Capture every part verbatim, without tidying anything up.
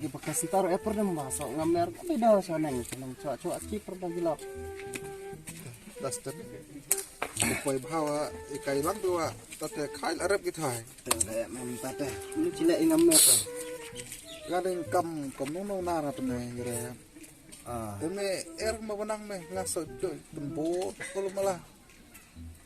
Ki ba ka sentar e per nem ba so ngam mer ka bi da so neng neng chwa chwa ki per ba gilap. Dastan. Poi bhawa ikai lang dua tate khai la rep ki thai. Tele mem tate. Ni chile inam mer. Gading kam kom nung nung nara tene gere. Ah. Teme er ma banang me ngaso choi tembo kolo mala.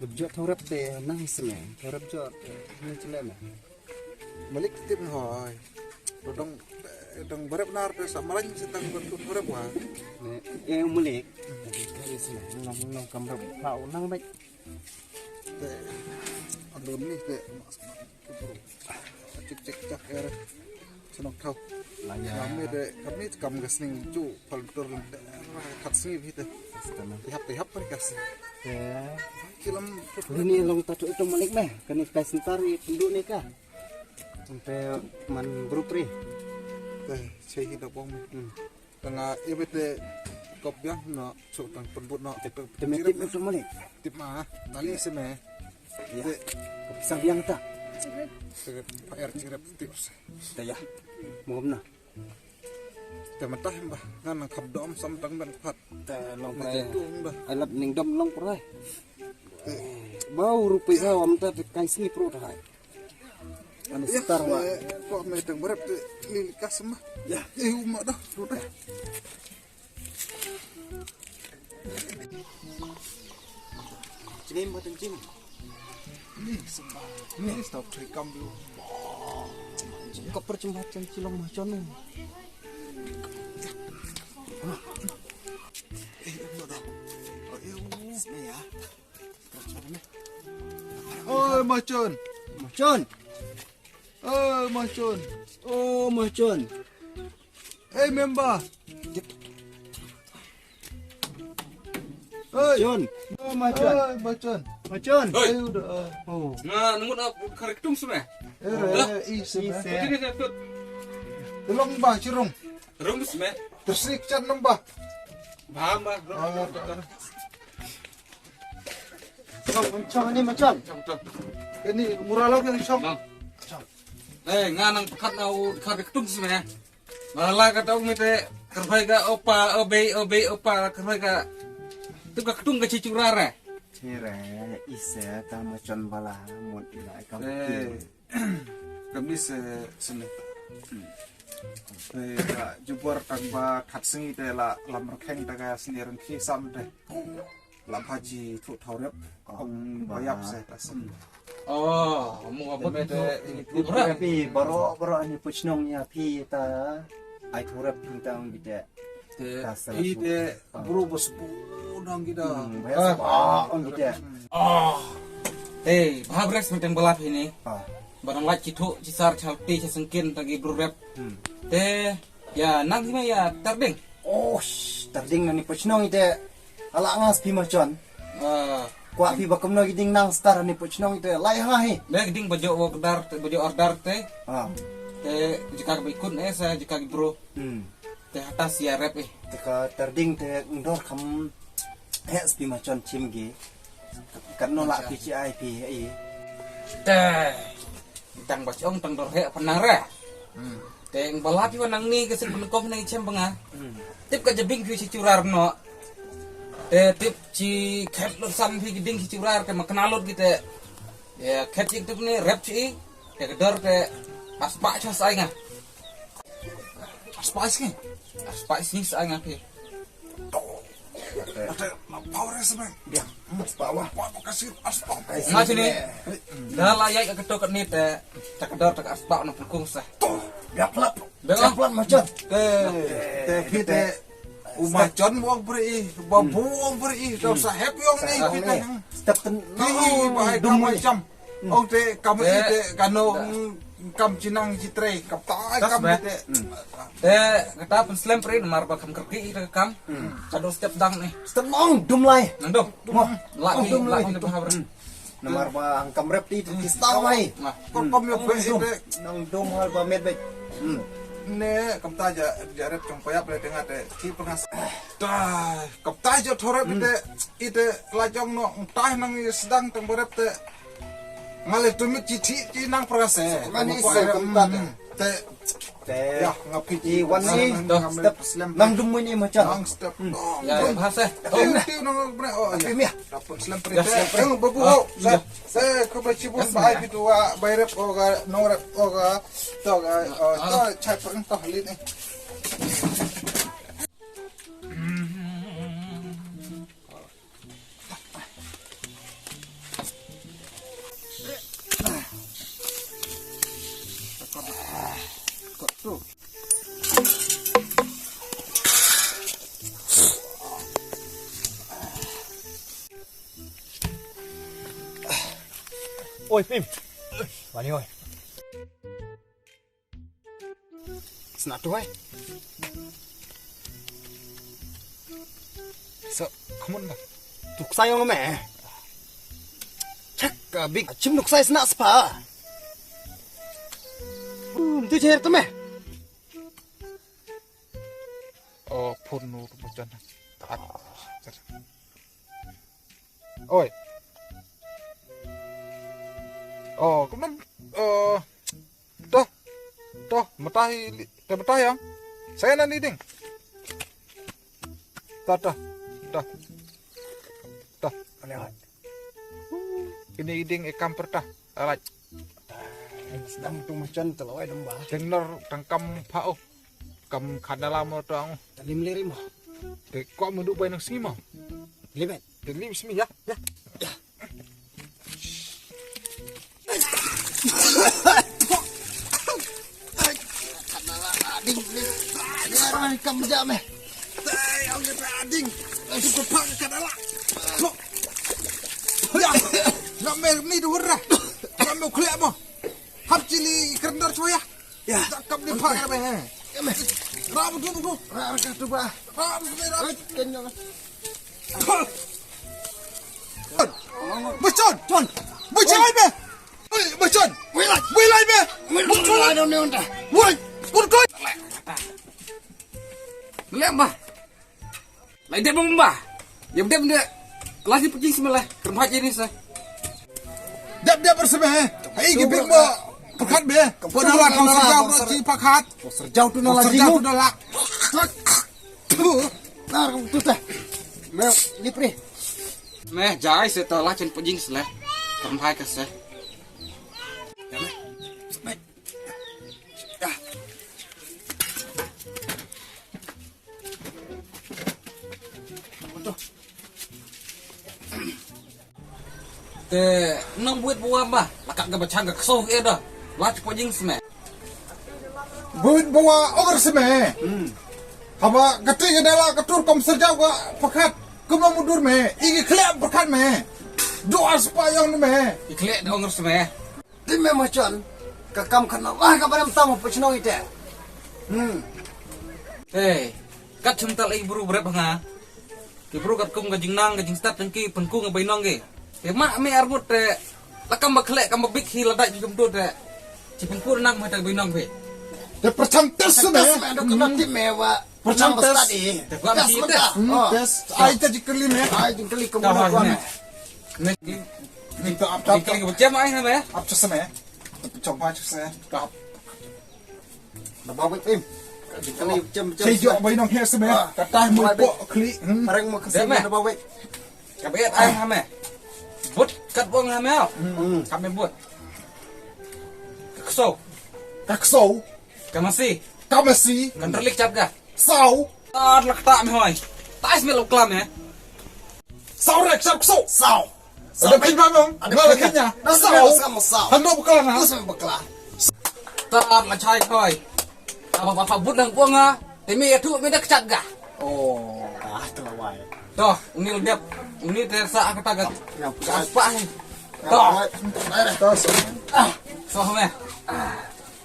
Bejot thorep te nang sene, thorep jot ne chile me. Malik tip hoi. Dong dong berep nar te sa marañ setang bertut thorep wa. Ne e malik. Kali sene nang nang kam rep pau nang baik. Te andon ni te mas mas. Cik cik cak er. Senok thau. Laya. Kami de kami kam gasning cu paltur de khat sngi bhite. Ihap ihap per kas. Ya. Kilam. Ini long tatu itu malik meh. Kani kai sentar i pendu ni ka. Sampai man bru pri. Te sei hi da bong meh. Hmm. Tanga ibete kop biang no cu tang penbut no. Teme tip itu malik. Tip ma nali seme. Ya. Kop sang biang ta. Te pa er cirep tip. Te ya. Mom na. Te mentah mbah ngan nang khap dom sam tang ben phat. Te long prai. Ai lap ning dom long prai. Bau rupi sa wam ta te kai sngi pro ta hai. Ani star wa. Ko me tang berep te lili kas ma. Ya. Eh uma dah tu dah. Chini ma tang chini. Ni sembah. Ni stop trikam dulu. Ka percuma cang cilong macam ni. Eh, enggak dah. Oh, iya. Sini ya. Oi, Machon. Machon. Oi, Machon. Oh, Machon. Hey, member. Hey. John. Oh, Machon. Hey, Machon. Machon. Hey. Ayo dah. Oh. Nga nungut ap khariktum seme. Eh, re, ih, seme. Ih, seme. Tolong ba cirung. Rung seme. Tersik chan nembah. Ba ba. Ah, Machon ni Machon. Ini murah lagi ni Machon. Eh, nga nang pekat na u khariktum seme. Bala ka tau mete kerbai ka opa obe obe opa kerbai ka tu ka ketung ka cicura re. Cire ise ta Machon bala mut ila ka. Kami se sene. Eh, ka jubor tang ba khat sngi te la lam rkheng ta ka sene rang khi sam te. Lam haji thu thau rep. Ong bayap se ta sem. Oh, mu apa te ini thu rep. Pi baro baro ani puchnong ya pi ta. Ai thu rep pi ta ong bite. Te pi te bro bos bu nong kita. Ba ong bite. Oh. Hey, bhabres menteng balap ini. Barang lak ci thu ci sar chal pi ci sengkin tagi bro rep. Te Ya, nang sima ya tarding. Oh, tarding nani pachnong ite. Ala ngas pi Machon. Ah. Kwa pi bakum no giding nang star nani pachnong ite. Lai ha hi. Be giding bajo wa kedar te bajo ordar te. Ah. Te jika ke ikut ne sa jika ke bro. Hmm. Te hatas ya rep eh. Te ka tarding te ndor kam. He spi Machon chim gi. Kan no la pi ci ai pi ai. Te. Tang ba chong tang dor he panang re. Hmm. Te ing bala pi wanang ni ke sin benekong nang chem benga. Hmm. Tip ka jebing pi ci curar no. Te tip ci khet lut sam pi giding ci curar te makna lut gite. Ya khet ing tip ni rep ci. Te kedor te aspa cha sai nga. Aspa isi. Aspa isi sa nga pi. Ate na power isi bang. Dia. Aspa wa. Wa kasih aspa. Nga sini. Dah lah ya ketok ni te. Cakdor tak aspa na pukung sa. Tuh. Dia pelat. Dia pelat macam. Te te kita. Umachan wang beri, babu wang beri, tau sahep yong ni kita. Step ten. Pi ba ai dum macam. Ong te kam i te kano kam cinang ci trei kam tai kam i te. Te kata pen slem pre namar ba kam kerki i te kam. Kado step dang ni. Step ong dum lai. Nang dum. Mo. Lak ni lak ni ba. Namar ba ang kam rep ti ti sta mai. Kom kom yo pe i te. Nang dum hal ba met bet. Ne kam ta ja ja rep chong payap le tenga te ki pengas. Ta kam ta ja thorep i te i te la jong no tai nang i sedang tang ba rep te. Nga le tu mit ci thi ci nang pras eh. Mani se kam ta te. Te Te. Ya, nga phi. I wan ni. Nang step. Nang dum ni macam. Nang step. Hmm. Ya, ya, bahasa. Oh, ini. Ti nang bre. Oh, ya. Ini. Dapun slem bre. Ya, slem bre. Yang babu. Oh, ya. Saya ke baci bun bai pitu wa bai rep oga, no rep oga. To ga, oh, to chai pereng to lin eh. Oi, Pim. Mani, oi. Sna tu, oi. So, come on, ba. Tuksai ong me. Chak, ka big chim tuksai sna spa. Hmm, tu jer tu me. Oh, phone nu tu macam. Oi. Oh, kumno? Oh. Toh. Toh, matahi, te matahi yang. Saya nan leading. Toh, toh. Toh. Toh. Ini iding ikam pertah. Alright. Sedang tu macam telawai damba. Tengner tangkam pha oh. Kam khadala mo tang. Talim liri mo. Te ko mo du bai nang sima. Limet. Talim simi ya. Ya. Ya. Khadala ading ni. Ni arwah kam jam eh. Tai au kata ading. Aku kepak khadala. Ya. Nak mer ni dua dah. Nak mer khlek mo. Hap chili kerendar chwa ya. Ya. Tangkap ni phak apa eh. Ram tu tu. Ram ka tu ba. Ram tu ram. Bachon. Chon. Bachon be. Bachon. Wilai. Wilai be. Bachon. Ada ni unta. Woi. Kurkoi. Lem ba. Lai dep bang ba. Dep dep dep. Lagi pergi semalah. Kermah je ni sa. Dep dep bersama eh. Hai ki bing ba. Pakat be. Kepala kau serjau ba ci pakat. Serjau tu nala. Serjau tu nala. Nar tu teh. Me lipri. Me jai se to la chen pejing sele. Kermah ka se. Ya me. Me. Ya. Te nang buit buwa ba, la ka ga bachang ga kso e da. La chi pojing sme. Buit buwa over sme. Hmm. Haba kati ga dala ka tur kom serjau ga pakat. Kuma mudur me, igi khlek pakat me. Doa spa yang me. I khlek da ong sme. Ti me machon ka kam khan la ka barem tam pa chnong ite. Hmm. Hey, kat chum tal ai bru brep nga. Ki bru kat kum ka jingnang ka jingstad tang ki pynku nga bainong ki. Te ma me arngut te la kam ba khlek kam ba bik hi la dai jum tu te. Chi pynku nang ma te bainong phi. Te perchang tes me. Tes me dok na ti me wa. Perchang tes. Te kwam ti tes. Hmm, tes. Ai te jikli me. Ai jikli kum na kwam me. Me. Ni to ap tap. Jikli ke bachem ai na me. Ap chas me. Chong pa chas me. Tap. Na ba wek im. Jikli chem chem. Che jo bai nong he se me. Kata mo po kli. Parang mo kasi na ba wek. Ka bet ai ha me. But kat bong ha me. Hmm. Ka me but. Ka kso. Ka kso. Ka masi. Ka masi. Kan terlik chat ga. Saw. Ar lak ta me hoi. Ta is me lok klam eh. Saw rek saw kso. Saw. Ada pin ba mong. Ada pin nya. Saw. Saw. Hando bekal na. Saw bekal. Tar la chai hoi. Apa apa but nang buang ah. Te me tu me dak chat ga. Oh. Ah tu lawai. Toh, uni ledep. Uni te sa kata ga. Ka spa ni. Toh. Toh. Ah. Soh me.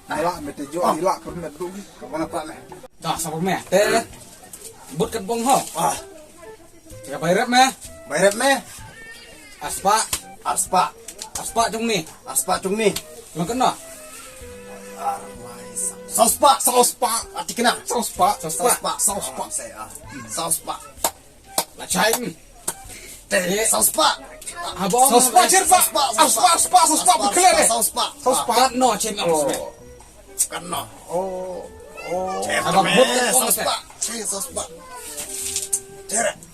Ila me te jo ila permet du. Ka bang apa me? Dah sapa me? Te. But kat bong ho. Ah. Ya bai rep me. Bai rep me. Aspa. Aspa. Aspa chung ni. Aspa chung ni. Lang kena. Sospa. Sospa. Ati kena. Sospa. Sospa. Sospa. Sospa. La chai mi. Te sospa. Abong. Sospa cherpa. Sospa, sospa, sospa, bekle de. Sospa. Sospa. Kat no chen sospa. Kan no. Oh, oh. Ada bot, saw spah. Saw spah.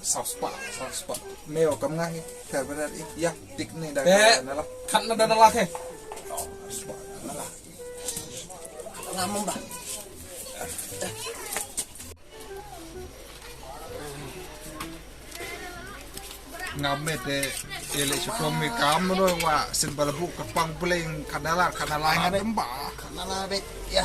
Saw spah, saw spah. Meo kam ngai. Ter berat ih. Ya, tik ni dah. Te, na lah. Kat na dah na lah ke. Saw spah. Na lah. Na mamba. Ngam met de ele shu pom mi kam no wa sin balabu ka pang bling kanalar kanalar ngam ba. Kanalar bet ya.